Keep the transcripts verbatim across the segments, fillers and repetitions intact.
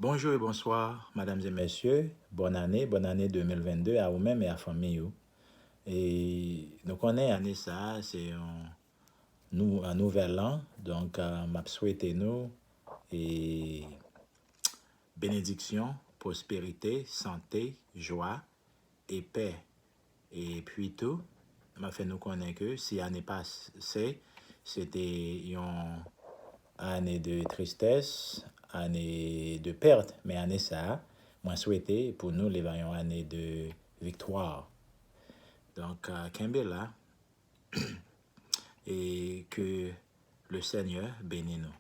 Bonjou e bonswa, madam e mesye. Bòn ane, bòn ane de mil vennde a ou menm e a fanmi ou. E nou konnen ane sa a, se yon nou, yon nouvèl an. Donk, euh, m ap swete nou e benediksyon, pwosperite, sante, jwa e pè. Epi tou, m ap fè nou konnen ke si ane pase, se te yon ane de tristès, ane de pèt, men ane sa a, mwen swete pou nou li va yon ane de viktwa. Donk, euh, kenbe la, e ke le Senyè beni nou.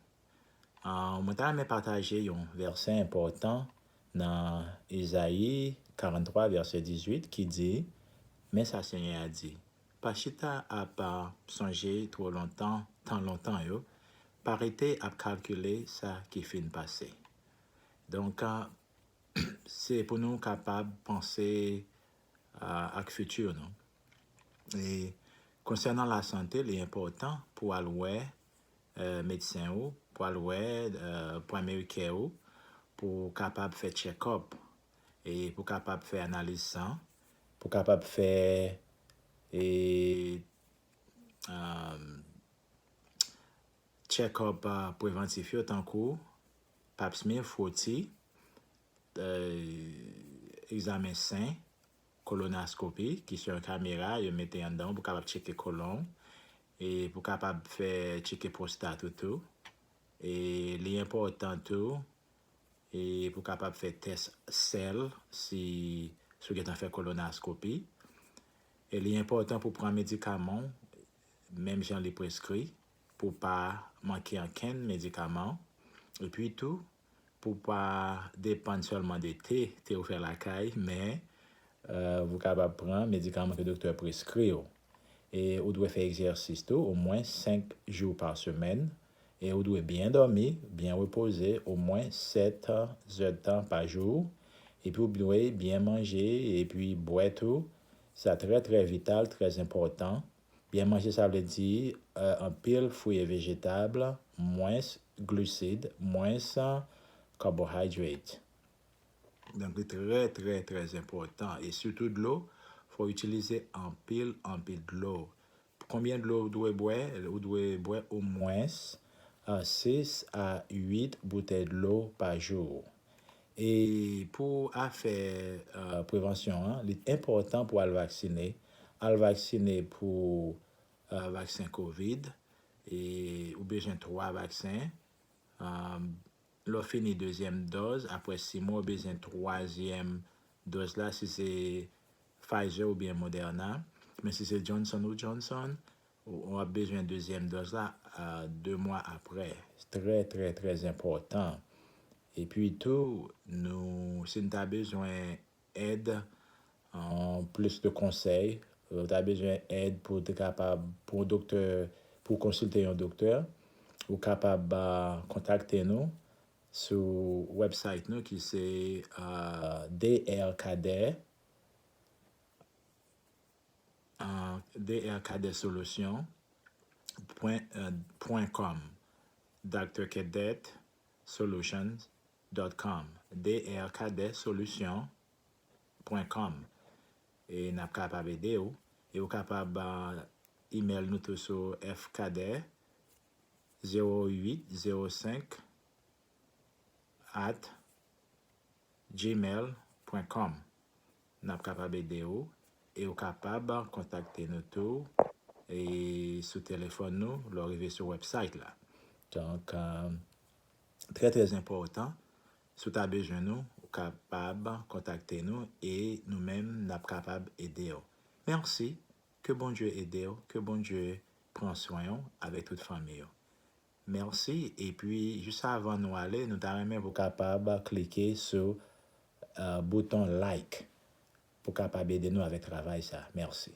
Ah, mwen ta renmen pataje yon vèsè enpòtan nan Ezayi karanntwa, vèsè dizuit, ki di, men sa Senyè a di, pa chita ap, ah, sonje twò lontan, tan lontan yo, pa rete ap kalkile sa ki fin pase. Donk, ah, se pou nou kapab panse, ah, ak fiti nou. E konsènan lasante, li enpòtan pou al wè, euh, medsen ou, pou al wè, euh, pwemye kè ou, pou kapab fè check-up, e pou kapab fè analiz san, pou kapab fè, e, euh, check-up, euh, prevantif yo, tankou pap smear, fwoti, euh, egzamen sen, kolonoskopi, ki se yon kamera yo mete anndan pou kapab tcheke kolon, e pou kapab fè tcheke pwostat ou tou. E li enpòtan tou, e pou kapab fè tès sèl si, si w gentan fè kolonoskopi. E li enpòtan pou pran medikaman w, menm jan li preskri, pou pa manke ankenn medikaman. Epi tou, pou pa depann sèlman de te, te ou fè lakay, men, euh, ou kapab pran medikaman ke doktè preskri w. E ou dwe fè egzèsis tou, omwen senk jou pa semèn. E ou dwe byen dòmi, byen repoze, omwen sèt zèdtan pa jou. Epi ou dwe byen manje, epi bwè tou. Sa trè, trè vital, trè enpòtan. Byen manje, sa vle di, euh, anpil fwi e vejetab, mwens glisid, mwens carbohydrate. Donk, li trè, trè, trè enpòtan. E sitou dlo, fò w itilize anpil, anpil dlo. Konbyen dlo ou dwe bwè? Ou dwe bwè omwens, euh, sis a uit boutèy dlo pa jou. E pou afè, euh, prevansyon an, li enpòtan pou al vaksine. Al vaksine pou, euh, vaksen kovid. E ou bezwen twa vaksen. Euh, lè w fini dezyèm dòz, apre sis mwa, ou bezwen twazyèm dòz la, si se Pfizer oubyen Moderna. Men si se Johnson ou Johnson, ou, w ap bezwen dezyèm dòz la, euh, de mwa apre. Trè, trè, trè enpòtan. Epi tou, nou, si n ta bezwen èd, euh, plis de konsèy, ou ta bezwen èd pou w te kapab, pou yon doktè, pou w konsilte yon doktè, ou kapab, euh, kontakte nou sou website nou ki se, euh, D R Cadet, euh, D R Cadet Solution pwen, euh, pwen com, Doctor Cadet Solutions dot com, D R Cadet Solution pwen com. E n ap kapab ede w. E ou kapab, euh, email nou tou sou F Cadet zewo uit zewo senk at gmail pwen com. N ap kapab ede w e ou kapab kontakte nou tou e sou telefòn nou lè w rive sou website la. Donk, euh, trè, trè enpòtan, si w ta bezwen nou, ou kapab kontakte nou e nou menm, n ap kapab ede w. Mèsi. Ke Bondye ede w, ke Bondye pran swen w avèk tout fanmi w. Mèsi. Epi, jis avan nou ale, nou ta renmen pou w kapab klike sou, euh, bouton like pou w kapab ede nou avèk travay sa. Mèsi.